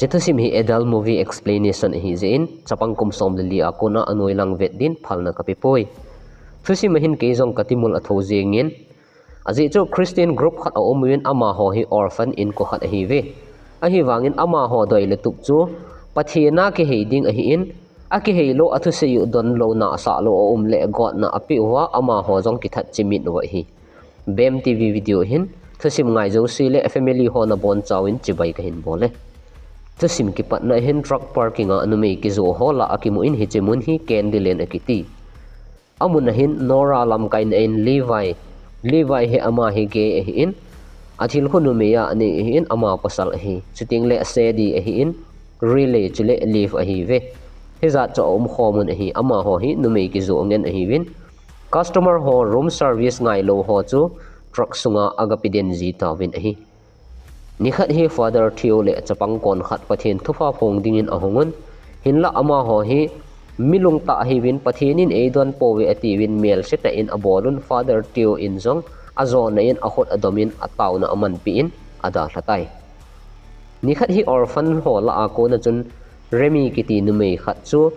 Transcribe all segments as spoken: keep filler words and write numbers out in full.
Hiche thusim hi adult movie explanation ahi jeh in, chapang kum som le li a kona anoi lang vet din phalna kapepoi. Thusim a hin kei jong katimul atho jengin, ajeh chu Christian group khat aum uvin amaho hi orphan inko khat ahiuve. Ahivangin amaho doi le tup chu Pathen a kihei ding ahin, akihei lou athusei u donlouna asah lou aum le gotna apeh uva amaho jong kithat chimit uva ahi. Bem T V video hin thusim ngai jouse le family ho nabonchauvin chibai kahin bol e. Thusim kipatna hin truck parking a numei kijo ho lah a kimu in hiche mun hi Candyland akiti. Amun a hin Nora lamkaina in Levi, Levi hi ama hi gay ahin, athil khu numei a anei ahin ama pasal ahi. Chuteng le Sadie ahin, Riley chule Liv ahiuve. Hijat chu aumkhom un ahi, amaho hi numei kijo ngen ahiuvin. Customer ho room service ngailou ho chu truck sunga agape den ji tauvin ahi. Nikhat hi Father Theo le chapang kon khat Pathen thupha phong dingin ahung un. Hinlah amaho hi mi lungtah ahiuvin Pathen in eidon pouve atiuvin melse tah in abol un Father Theo in jong ajona in akhut adomin ataona amanpi in adalha tai. Nikhat hi orphan ho lah a kona chun Remy kiti numei khat chu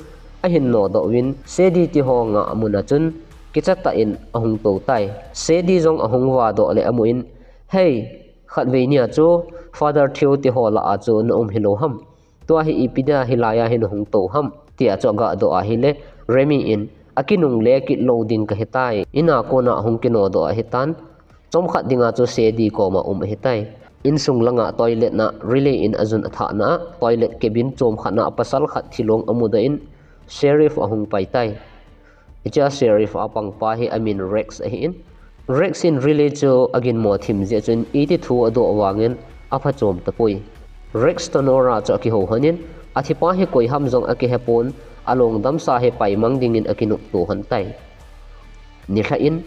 ahin nodoh uvin Sadie ti ho ngah mun a chun kicha tah in ahung tou tai. Sadie jong ahung vadoh le amu in, "Hei, khatvei nia chu Father Theo ti ho lah a chu naum hilou ham? Tua hi ipi dia hilai a hi nahung tou ham?" tia chu agadoh ahile Remy in, "Akinungle kit lou ding kahitai. In a kona hung kinodoh ahitan. Chomkhat dinga chu Sadie koma um ahitai." Insung langa toilet na Riley in ajun athahna a toilet cabin chomkhat na a pasal khat thilong amudoh in Sheriff ahung pai tai. Hichea Sheriff a pangpa hi amin Rex ahin, Rex in Riley chu aginmo thim jeh chun iti thu adoh vangin aphachom tapoi. Rex toh Nora chu akihou lhonin, athipa hi koi ham jong akihepon, alongdamsa hi paimang dingin akinopto lhon tai. Nilhah in,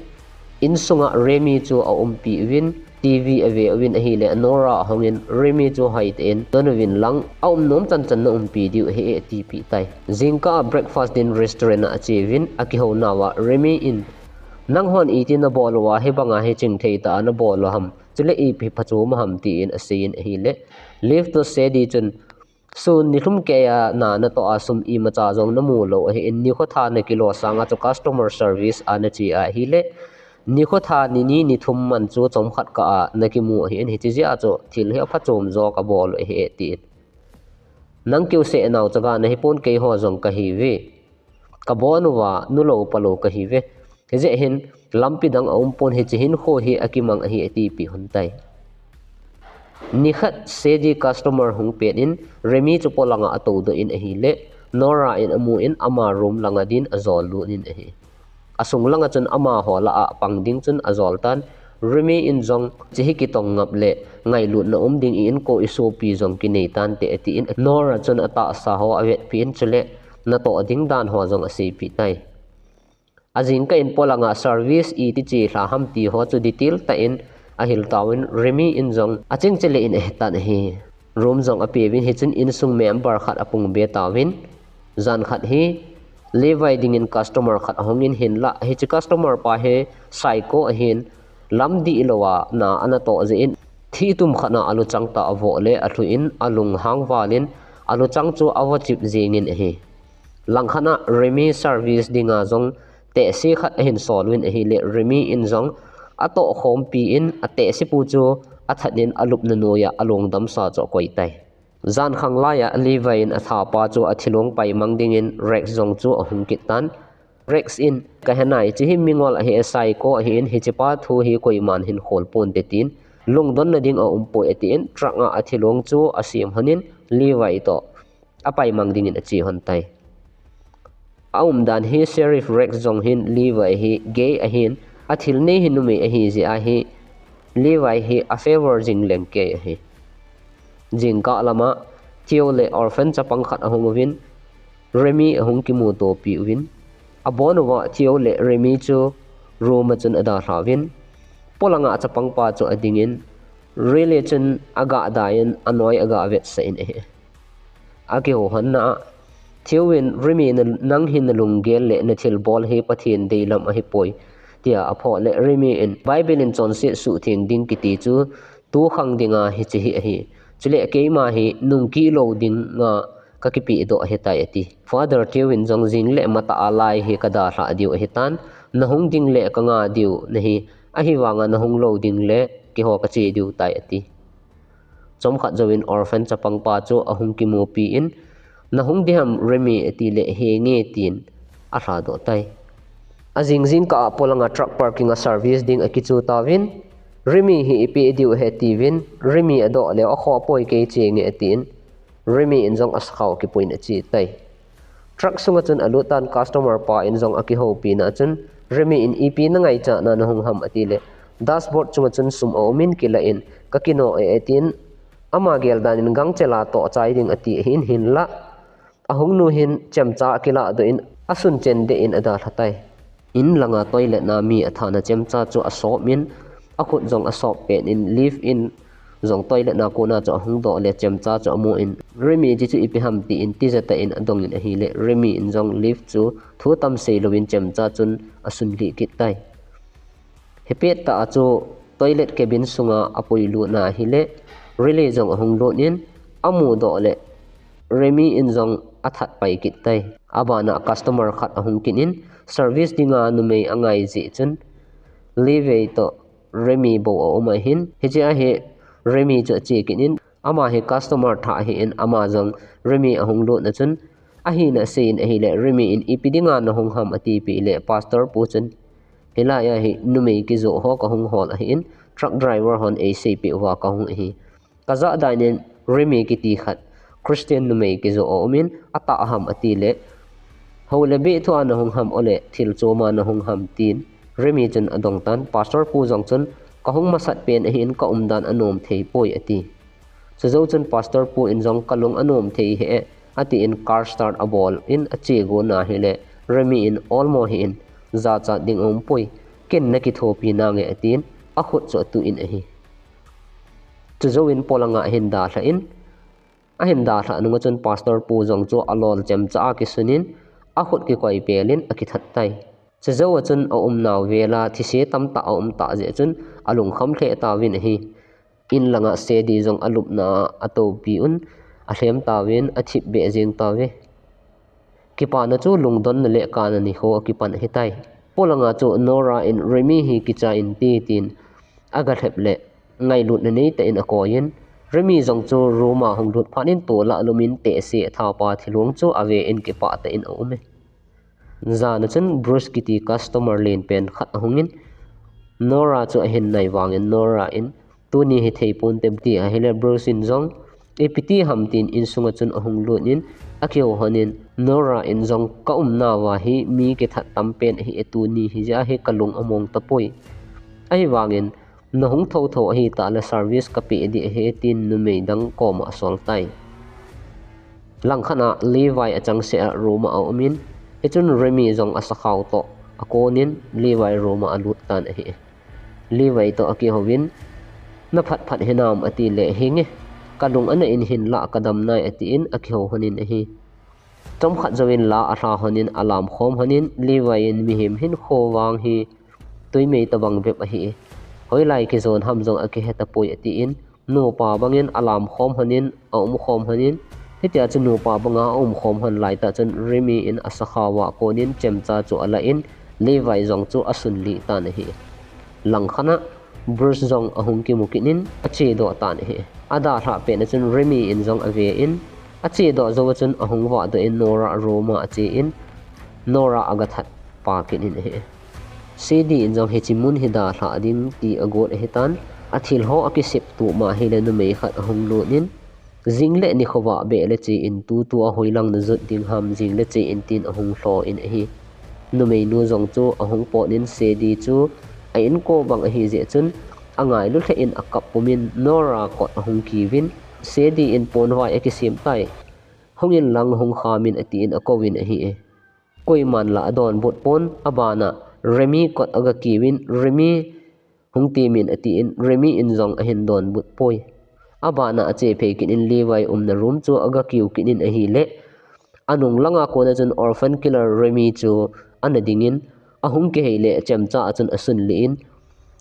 insunga Remy chu aumpi uvin, T V ave uvin ahile Nora ahungin Remy chu hoitah in don uvin lang, aumnom chanchan naumpi diu ahi e atipeh tai. Jingkah a breakfast din restaurant a acheuvin, akihounauva Remy in, "Nanghon iti nabol uva hibanga hi chingthei tah a nabol u ham? Chule ipi phachom u ham?" tin aseiyin ahile, Liv toh Sadie chun, "Sun nilhum keiya na natoh a sum imacha jong namu lou ahin, nikho tha nakilo sanga chu customer service a nache ahile, nikho tha nini nithum man chu chomkhat kah a nakimu ahin, hiche jeh a chu thil hi aphachom jo kabol u ahi e," tin. "Nang keu seh nau chaga nahipon, keiho jong kahiuve. Kabon uva nulou palou kahiuve. Hijeh hin lampi dang aumpon, hiche hinkho hi akimang ahi," atipeh lhon tai. Nikhat Sadie customer hung pet in Remy chu polanga atoudoh in ahile, Nora in amu in ama room langa din ajol lut in ahi. Asung langa chun amaho lah a pang ding chun ajol tan, Remy in jong, "Hiche hi kitong ngap le ngailutna um ding, i inko i sopi jong kinei tante," atin, Nora chun atahsa ho avetpeh in chule natoh ding dan ho jong aseipeh tai. Ajingkah in polanga service iti chelha ham ti ho chu detail tah in ahil tauvin Remy in jong aching chele in ahetan ahi. Room jong apeuvin hichun insung member khat apung be tauvin. Jan khat hi Levi dingin customer khat ahungin hinlah hiche customer pa hi psycho ahin lam dihlou a na anatoh jeh in thih tum khat na aluchang tah avoh le alhu in alunghang val in aluchang chu avochip jengin ahi. Langkhat na Remy service dinga jong tehse khat ahin sol uvin ahile Remy in jong atohkhompi in atehse pu chu athat in alupna noiya alongdamsa chu akoi tai. Jankhang laiya Levi in athahpa chu athilong paimang dingin Rex jong chu ahung kit tan. Rex in, "Kahenai, hiche hi mingol ahi, psycho ahin, hichepa thu hi koiman hin khol ponte," tin, "Lungdonna ding aumpoi," atin, truck a athilong chu asem lhonin Levi toh apaimang dingin ache lhon tai. Aumdan hi Sheriff Rex jong hin Levi hi gay ahin, athil nei hi numei ahi jeh a hi Levi hi afavour jing leng kei ahi. Jingkah lama Theo le orphan chapang khat ahung uvin, Remy ahung kimutopi uvin. Abon uva Theo le Remy chu room a chun adalha uvin. Polanga chapangpa chu adingin, Riley chun agah daiyin anoi agah vetsah in ahi. Akihou lhonna a, Theo in Remy na, "Nang hi nalunggel le nathilbol hi Pathen deilam ahipoi," tia aphoh le Remy in, "Bible in chonset suhtheng ding kiti chu tukhang dinga hiche hi ahi. Chule keima hi nungkih lou dinga kakipeh doh ahitai ati. Father Tew in jong jing le matah a lai hi kadalhah diu ahitan, nahung ding le kanga diu nahi, ahivanga nahung lou ding le keiho kache diu tai ati. Chomkhat jouvin orphan chapangpa chu ahung kimupi in, nahung ding ham Remi ati le henge tin alhadoh tai. Ajing jingkah a polanga truck parking a service ding akichu tauvin, Remi hi ipeh diu ahi tiuvin, Remi adoh le akhoh poi kei chenge atin, Remi in jong asakhao kipuiyin ache tai. Truck sunga chun alut tan customer pa in jong akihoupi na chun, Remi in ipi na ngaichat na nahung ham ati le, dashboard chunga chun sum aumin kilah in, kakinoh e atin, ama gel dan in gangchel a toh chai ding ati ahin hinlah. Ahung nu hin chemcha akilah doh in asun chen deh in adalha tai. In langa toilet na mi athana chemcha chu asop in, akhut jong asop pet in, lift in jong toilet na kona chu ahung doh le chemcha chu amu in, Remi, hichu ipi ham tin tijat tah in adong in ahile, Remi in jong lift chu thu tam seilou in chemcha chun asun lih kit tai. Hipet tah a chu toilet cabin sunga apuilut na ahile, Remi jong ahung lut in amudoh le Remi in jong athat pai kit tai. Abana customer khat ahung kit in service dinga numei angai jeh chun Levi toh Remi bou aum ahin, hiche a hi Remi chu ache kit in, ama hi customer thah ahin, ama jong Remi ahung lut na chun ahina asei in ahile, Remi in ipi dinga nahung ham atipeh le, pastor pu chun, hilai a hi numei kijoh ho kahung hol ahin, truck driver hon eiseipeh uva kahung ahi. Kajah dan in Remi kiti khat Christian numei kijoh aumin, atah ham ati le, hou le beh thua nahung ham, ole thil choma nahung ham tin Remi chun adong tan, pastor pu jong chun, kahung masat pen ahin, kaumdan anom thei poi ati. Chujou chun pastor pu in jong kalung anom thei hih e, atin car start abol in ache got na ahile, Remi in olmo hih in, jachat ding aum poi, ken nakithopi nange atin, akhut chu atuh in ahi. Chujou in polanga ahin dalha in, ahin dalhah nunga chun pastor pu jong chu alol chemcha a kisun in, akhut kikoi pel in akithat tai. Chujou a chun aumnau vel a thise tamtah aum tah jeh chun alungkham lheh tauvin ahi. In langa Sedi jong alupna a atoupi un, alhem tauvin athip beh jeng tauve. Kipana chu lungdonna le kana nikho akipan ahitai. Polanga chu Nora in Remi hi kicha inte tin agalhep le, ngailutna neitah in akoi in, Remi jong chu room a hung lut phat in tol a alumin tehse athapa thilong chu ave in kipah tah in aume. Jan a chun Bruce kiti customer lenpen khat ahung in, Nora chu ahin nai vangin Nora in, tuni hi thei ponte ti ahile, Bruce in jong ipi ti ham tin insunga chun ahung lut in, akihou hon in, Nora in jong kaumnauva hi mi kithat tampen ahi e, tuni hi jeh a hi kalung among tapoi. Ahivangin, nahung thotho ahitah le service kapeh ding ahi tin numei dang koma asol tai. Langkhat a Levi achangseh a room a aumin, hichun Remi jong asakhao toh akonin Levi room a alut tan ahi. Levi toh akihouvin, naphat phat hinam ati le, henge, kalung ana in hinlah kadam nai atin akihou honin ahi. Chomkhat jouvin la alha honin alam khom honin, Levi in mihem hinkho vang hi tuimei tobang bep ahi. Hoilai kijon ham jong akihe tapoi atin, nupa bangin alam khom honin, aum khom honin, hitia chu nupa banga aum khom hon laitah chun Remi in asakhao a konin chemcha chu alah in, Levi jong chu asun lih tan ahi. Langkhat a Bruce jong ahung kimu kit in achedoh tan ahi. Adalhah pet a chun Remi in jong ave in, achedoh jou a chun ahung vahdoh in Nora room a ache in, Nora agathat pa kit in ahi. Sedi in jong hiche mun hi dalhah ding ti agot ahitan, athil ho akisep tup ma ahile numei khat ahung lut in, jing le nikho vah beh le che in, tutua hoilang najot ding ham, jing le che in tin ahung lho in ahi. Numeinu jong chu ahung pot in Sedi chu a inko bang ahi jeh chun angailu lheh in akap pumin Nora kot ahung kiuvin, Sedi in ponvai akisem tai. Hung inlang hung khamin atin akouvin ahi e. Koiman la adonbut pon, abana Remi kot agakiuvin, Remi hung temin atin, Remi in jong ahin donbut poi. Abana ache phei kit in Levi umna room chu agakiu kit in ahile, anung langa kona chun orphan killer Remi chu ana dingin, ahung kihei le chemcha a chun asun lih in,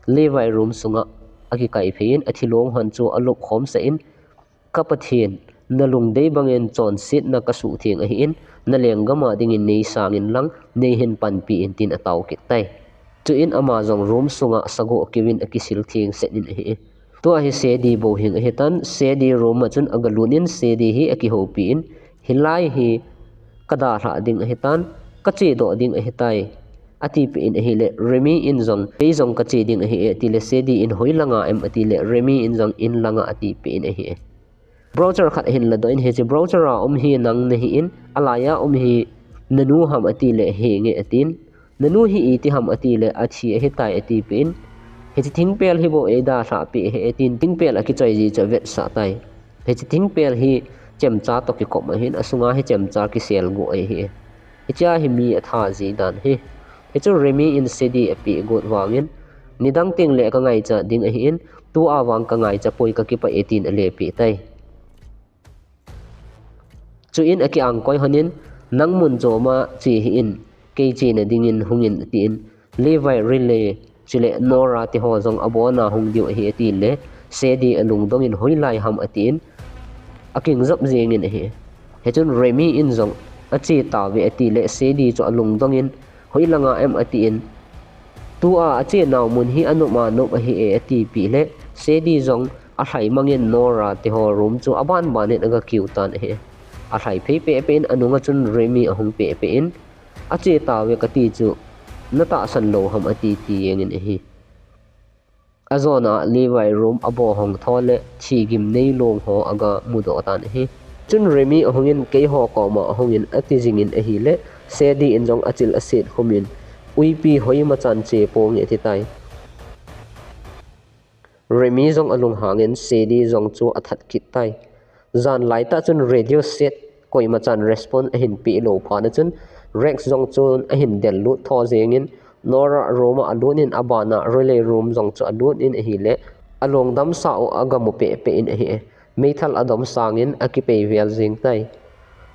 Levi room sunga akikai phei in, athilong hon chu alup khomsah in, Ka Pathen, na lungdei bangin chonsetna ka suhtheng ahin, na lenggam a dingin nei sangin lang, nei hin panpi in, tin a tao kit tai. Chuin ama jong room sunga sagoh keuvin a kisil theng set in ahi. Tua hi Sedi bou hing ahi tan, Sedi room a chun a ga lut in Sedi hi a kihoupi in, hilai hi ka dalhah ding ahi tan, ka chedoh ding ahi tai, a tipeh in ahile, Remi in jong, kei jong ka che ding ahi e, a tile Sedi in hoi langa em a tile, Remi in jong in langa a tipeh in ahi e. Brochure khat ahin ladoh in, hiche brochure a um hi nang nahi in, alai a um hi nanu ham a tile, henge a tin. Nanu hi iti ham a tile, a thi ahi tai a tipeh in. Hiche thingpel hi bou ei dalhah peh ahi e tin, thingpel a kichoi ji chu a vetsah tai. Hiche thingpel hi chemcha toh kikop ahin, a sunga hi chemcha kisel gu ahi e. Hichea hi mi a tha ji dan hi. Hichu Remi in Sedi a peh got vangin, nidang teng le ka ngaicha ding ahi in, tua vang ka ngaicha poi, ka kipah e tin a lepeh tai. Chuin a ki-angkoi hon in, nang mun chom a che hih in, kei chena dingin hung in, a tin, Levi Riley chule Nora te ho jong a bon a hung diu ahi, a tile, Sedi a lungdong in, hoilai ham a tin, a kingjop jeng in ahi. Hichun Remi in jong a che tauve a tile, Sedi chu a lungdong in, hoi langa em a tin, tua a che nau mun hi a nop a nop ahi e a tipeh le, Sedi jong a lhai mangin Nora te ho room chu a ban ban in a ga kiu tan ahi. A lhai phei peh peh in a nunga chun Remi a hung peh peh in, a che tauve ka ti chu na tahsan lou ham a ti ti jeng in ahi. A jona Levi room a bo hong tho le thi gimnei long ho a ga mudoh tan ahi. Chun Remi a hung in keiho koma a hung in a ti jing in ahile, Sedi in jong a chil a set khum in, uipi hoima chan che ponge a ti tai. Remi jong a lunghang in Sedi jong chu a that kit tai. Jan lai tah chun radio set koima chan response a hin peh lou phat a chun Rex jong chun a hin del lut tho jeng in Nora room a a lut in a ban a Riley room jong chu a lut in ahile a lungdam sa u a ga mu peh peh in ahi e. Meithal a dom sangin a kipei vel jeng tai.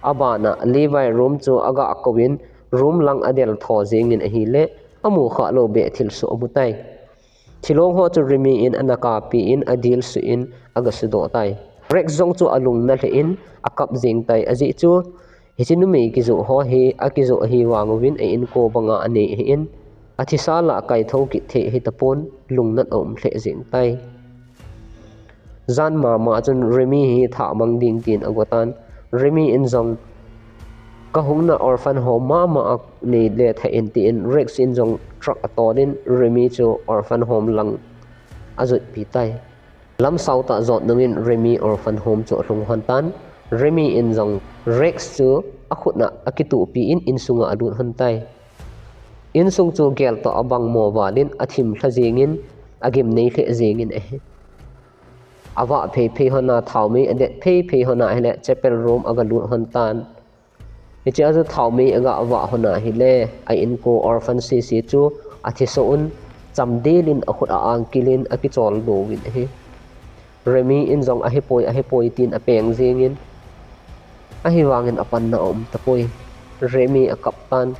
A ban a Levi room chu a ga kou in room lang a del tho jeng in ahile a mu kha lou beh thilsoh a mu tai. Thilong ho chu Remi in a na kapi in a dilsu in a ga sudoh tai. Rex jong chu a lung na lheh in a kap jeng tai, ajeh chu hiche numei kijoh ho hi a kijoh ahi vang uvin a inko banga a nei ahi in, a thisa lah a kaitho kit thei ahi tapon, lungnat a um lheh jeng tai. Jan mama chun Remi hi thah mang ding tin a go tan. Remi in jong ka hungna orphan home mama a nei le thei in tin Rex in jong truck a tol in Remi chu orphan home lang a jotpi tai. Lam sao tah jot nungin Remi orphan home chu a lhung hon tan. Remi in jong Rex chu a khut na a kituhpi in insunga a lut hon tai. Insung chu gel toh a bang mo val in a thim lha jeng in a gimnei lheh jeng in ahi. A vah phei phei hon a, thaomei a det phei phei hon a ahile chapel room a ga lut hon tan. Hichea chu thaomei a ga vah hon a ahile a inko orphan sese chu a thisoh un chamdel in a khut a angkil in a kichol do uvin ahi. Remi in jong ahi poi, ahi poi tin a peng jeng in, ahivangin a panna a um tapoi. Remi a kap tan.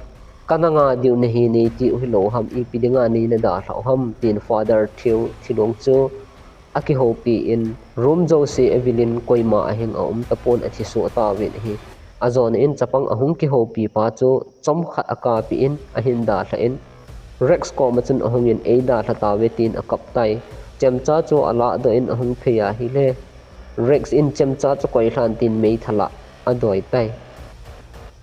Ka na nga diu nahi, nei ti u hilou ham, ipi dinga nei na dalhah u ham, tin Father Theo Thilong chu a kihoupi in, room jouse a vil in koima a hing a um tapon, a thisoh tauvin ahi. A jona in chapang a hung kihoupi pa chu chomkhat a kapi in a hin dalha in, Rex koma chun a hung in, ei dalha tauve tin a kap tai. Chemcha chu a lahdoh in a hung phei ahile, Rex in chemcha chu koi lhan tin meithal a a doi tai.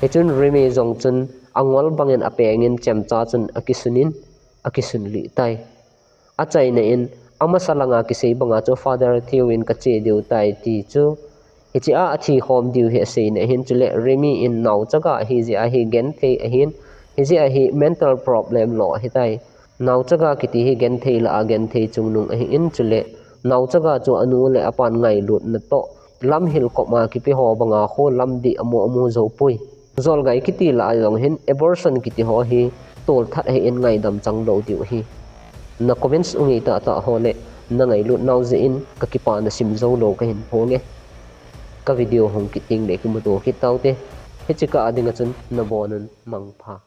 Hichun Remi jong chun a ngol bangin a peng in chemcha chun a kisun in a kisun lih tai. A chaina in, a masa langa kisei banga chu Father Theo in ka che diu tai ti chu, hichea a thi khom diu hi a seina ahin, chule Remi in nao chaga ahi jeh a hi genthei ahin, hijeh a hi mental problem lo ahi tai. Nao chaga kiti hi genthei lah a genthei chungnung ahi in, chule nao chaga chu a nu le a pan ngailutna toh lamhil kop a kipe ho banga khu lam dih a mu a mu jou poi. Jolngai kiti lah a jong hin abortion kiti ho hi tolthat ahi in ngaidam chang lou diu ahi. Na comments u ngei tahtah ho le na ngailut nau jeh in ka kipana sim jou lou ka hin phong e. Ka video hung kit teng le kimuto kit taute. Hiche kah a dinga chun nabon un mangpha.